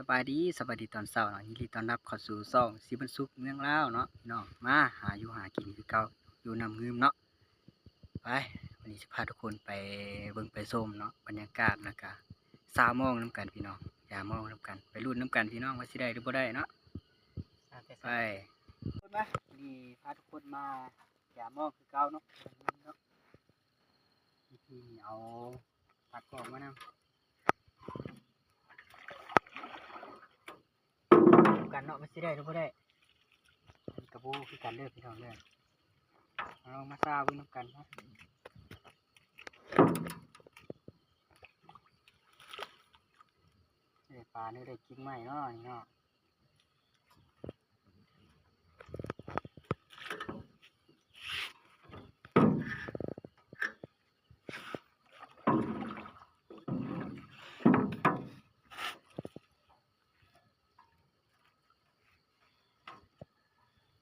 ສະບາຍດີ ສະບາຍດີຕອນເຊົ້າເນາະ ຍິນດີຕ້ອນຮັບເຂົ້າສູ່ຊ່ອງສີບັນສຸກເມືອງລາວເນາະ ພີ່ນ້ອງ ມາຫາຢູ່ຫາກິນຄືເກົ່າ ຢູ່ນ້ຳງື່ມເນາະ. ໄປ ວັນນີ້ຊິພາທຸກຄົນໄປເບິ່ງໄປຊົມເນາະ ບັນຍາກາດ ແລ້ວກະຊາວມອງນຳກັນ ພີ່ນ້ອງ ຢາມມອງນຳກັນ ໄປລຸ້ນນຳກັນ ພີ່ນ້ອງ ວ່າຊິໄດ້ຫຼືບໍ່ໄດ້ເນາະ. ໄປ ນີ້ພາທຸກຄົນມາຢາມມອງຄືເກົ່າເນາະ ເນາະ ວິທີນີ້ເອົາ ປາກອງມານຳ ນຳກັນເນາະ ວ່າຊິໄດ້ຫຼືບໍ່ໄດ້ ອັນນີ້ກະບໍ່ຮູ້ຄືກັນເດີພີ່ນ້ອງເດີ. ເອົາ ມາຊາເບິ່ງນຳກັນເນາະ ເອີ ປານີ້ໄດ້ກິນໃໝ່ເນາະ ນີ້ເນາະ.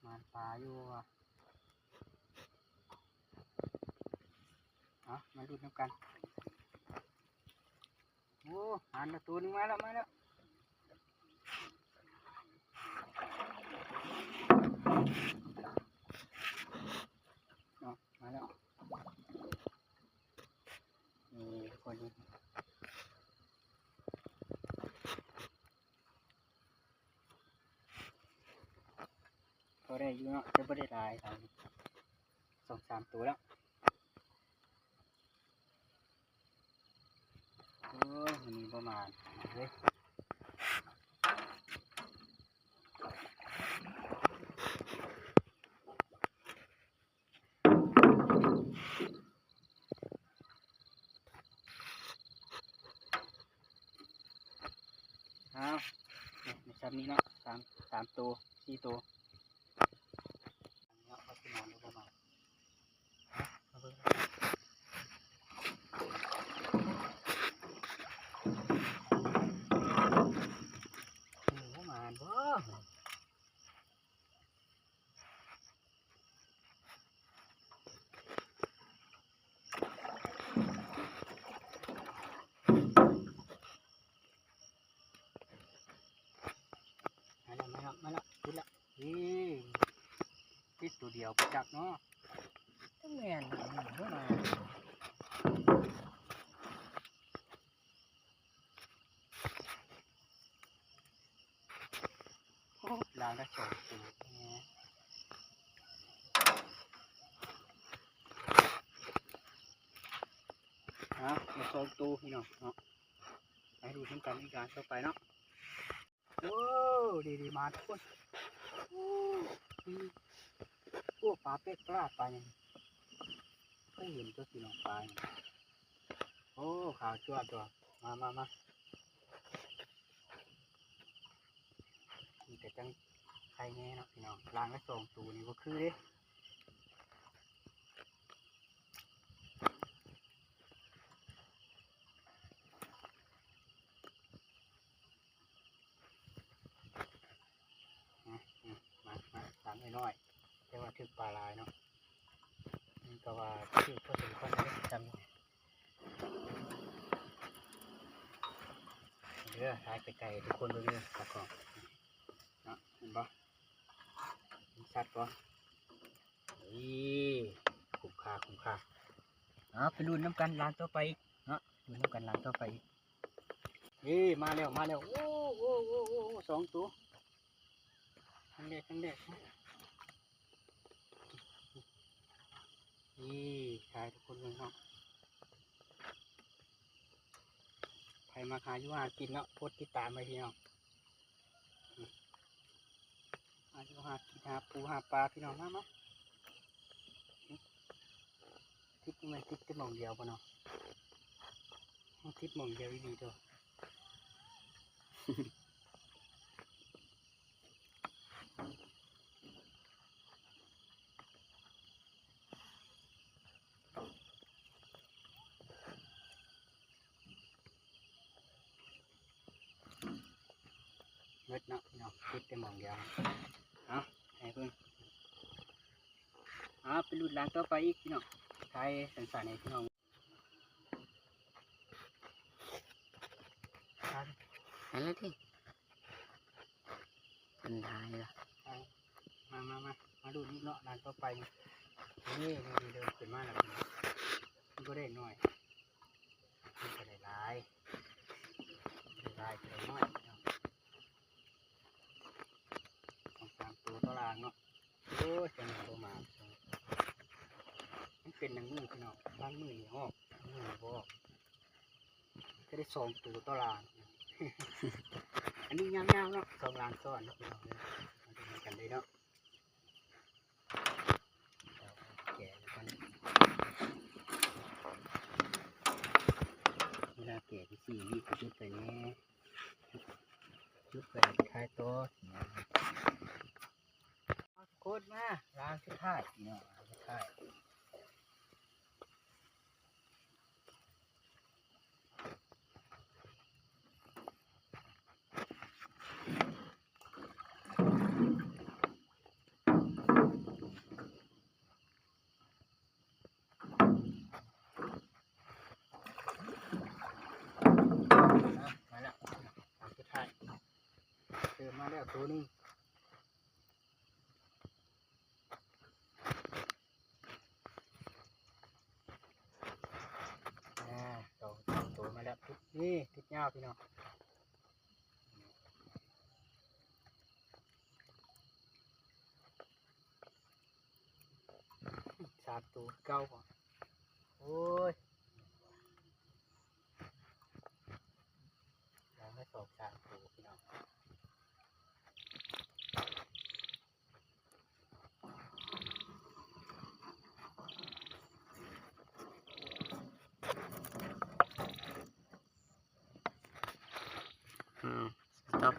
ມານປາຢູ່ວ່າ ເອົາ ມາລຸ້ນນຳກັນ. ໂອ້ ມາແລ້ວ ໂຕໜຶ່ງມາແລ້ວ ມາແລ້ວ ເນາະ ມາແລ້ວ ນີ້ ທຸກຄົນ ນີ້ ພໍໄດ້ຢູ່ເນາະ ແຕ່ບໍ່ໄດ້ຫຼາຍ ສອງສາມໂຕແລ້ວ. ໂອ້ຍ ມື້ນີ້ບໍ່ໝານເລີຍ ເອົາ ນີ້ ມີຊ່ຳນີ້ເນາະ ສາມ ສາມໂຕ ສີ່ໂຕ. ມາແລ້ວ ມາແລ້ວ ມາແລ້ວ ຕິດແລ້ວ ເອີ ຕິດໂຕດຽວໄປຈັກເນາະ ຈັກແມ່ນບໍ່ມາ ໂອ້ ລາງໄດ້ສອງໂຕ ເອົາ ໄດ້ສອງໂຕ ພີ່ນ້ອງເນາະ ໄປລຸ້ນນຳກັນອີກລາງຕໍ່ໄປເນາະ. ໂອ້ ດີໆ ມາທຸກຄົນ ໂອ້ ໂອ້ ປາເປັກປາ ປາຫຍັງ ເຄີຍເຫັນຕົວ ພີ່ນ້ອງ ປາຫຍັງ ໂອ້ ຂາວຈວດຕົວະ ມາ ມາ ມາ ມີແຕ່ຈັ່ງໄຄແນ່ເນາະ ພີ່ນ້ອງ ລາງລະສອງໂຕນີ້ບໍ່ຄືເດ້. ມາ ມາ ມາ ມາ ຕາມນ້ອຍໆ ແຕ່ວ່າຖືກປາຫຼາຍເນາະ ມັນກໍວ່າຖືກພໍສົມຄວນເດ້ ຈຳ ເດີ ຖ່າຍໄກໆ ທຸກຄົນເບິ່ງເດີ ຕາກ້ອງເນາະ ເຫັນບໍ່ ເຫັນຊັດບໍ່? ນີ້ ຄຸ້ມຄ່າ ຄຸ້ມຄ່າ ເອົາ ໄປລຸ້ນນຳກັນລາງຕໍ່ໄປອີກເນາະ ລຸ້ນນຳກັນລາງຕໍ່ໄປອີກ ນີ້ ມາແລ້ວ ມາແລ້ວ ໂອ້ ໂອ້ ໂອ້ ໂອ້ ສອງໂຕ ຄັ້ງແລກ ຄັ້ງແລກ ນີ້ ຖ່າຍໃຫ້ທຸກຄົນເບິ່ງເນາະ ໃຜມັກຫາຢູ່ຫາກິນເນາະ ກົດຕິດຕາມໄວ້ ພີ່ນ້ອງ ຫາຢູ່ຫາກິນ ຫາປູຫາປາ ພີ່ນ້ອງ ມາ ມາ ຕິດ ແມ່ນຕິດແຕ່ໝ່ອງດຽວບໍ່ເນາະ ຕິດໝ່ອງດຽວອີ່ຫຼີເດີ. ໝົດເນາະ ພີ່ນ້ອງ ຕິດແຕ່ໝ່ອງດຽວ ເອົາ ໃຫ້ເບິ່ງ ເອົາ ໄປລຸ້ນລາງຕໍ່ໄປອີກ ພີ່ນ້ອງ ຖ່າຍສັ້ນໆ ໃຫ້ພີ່ນ້ອງ ຫັ້ນລະຕິ ຫຼາຍລະ ເອົາ ມາ ມາ ມາ ມາລຸ້ນອີກເນາະ ລາງຕໍ່ໄປນີ້ ນີ້ ນີ້ ນີ້ ເດີນຂຶ້ນມາແລ້ວ ມັນກໍໄດ້ໜ້ອຍ ມັນກໍໄດ້ຫຼາຍ ໄດ້ຫຼາຍກໍໄດ້ໜ້ອຍເນາະ ສອງສາມໂຕຕໍ່ລາງເນາະ. ໂອ້ຍ ຈັງບໍ່ມາ ມັນເປັນໜັງມື້ພີ່ນ້ອງ ບາງມື້ນີ້ອອກ ບາງມື້ນີ້ບໍ່ອອກ ກໍໄດ້ສອງໂຕຕໍ່ລາງ ອັນນີ້ຍາວໆເນາະ ສອງລາງຊ້ອນເນາະ ພີ່ນ້ອງເອີຍ ມາເບິ່ງນຳກັນເລີຍເນາະ ແກະກ່ອນ ເວລາແກະຈັ່ງຊີ້ ນີ້ກໍຈຸດໄປແດ່ ຈຸດໄປຂາຍຕໍ່ ເອົາທຸກຄົນມາ ລາງສຸດທ້າຍເນາະ ລາງສຸດທ້າຍ ມາແລ້ວ ອັນສຸດທ້າຍ ເຕີມມາແລ້ວໂຕໜຶ່ງ ອ່າ ສອງສາມໂຕມາແລ້ວ ຕິດ ນີ້ ຕິດຍາວພີ່ນ້ອງ ສາມໂຕຄືເກົ່າ ໂອ້ຍ ໄດ້ມາສອງສາມໂຕພີ່ນ້ອງ ອືມ ສະຕັອບ.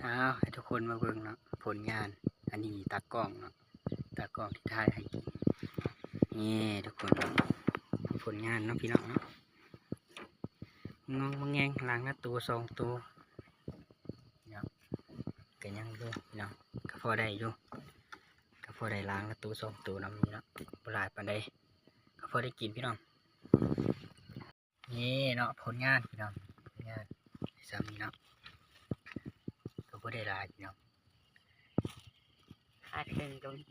ອ້າວ ໃຫ້ທຸກຄົນມາເບິ່ງເນາະ ຜົນງານ ອັນນີ້ຕາກ້ອງເນາະ ຕາກ້ອງທີ່ຖ່າຍໃຫ້ກິນ ນີ້ທຸກຄົນເນາະ ຜົນງານເນາະພີ່ນ້ອງເນາະ ງອງມາແງງ ລາງລະໂຕສອງໂຕເນາະ ກໍຍັງຢູ່ພີ່ນ້ອງ ກໍພໍໄດ້ຢູ່ ກໍພໍໄດ້ລາງລະໂຕສອງໂຕນຳນີ້ເນາະ ບໍ່ຫຼາຍປານໃດ ກໍພໍໄດ້ກິນພີ່ນ້ອງ. ນີ້ເນາະ ຜົນງານພີ່ນ້ອງ ຜົນງານໄດ້ຊ່ຳນີ້ເນາະ ກໍບໍ່ໄດ້ຫຼາຍພີ່ນ້ອງ ຂາດເຄິ່ງກໍມີ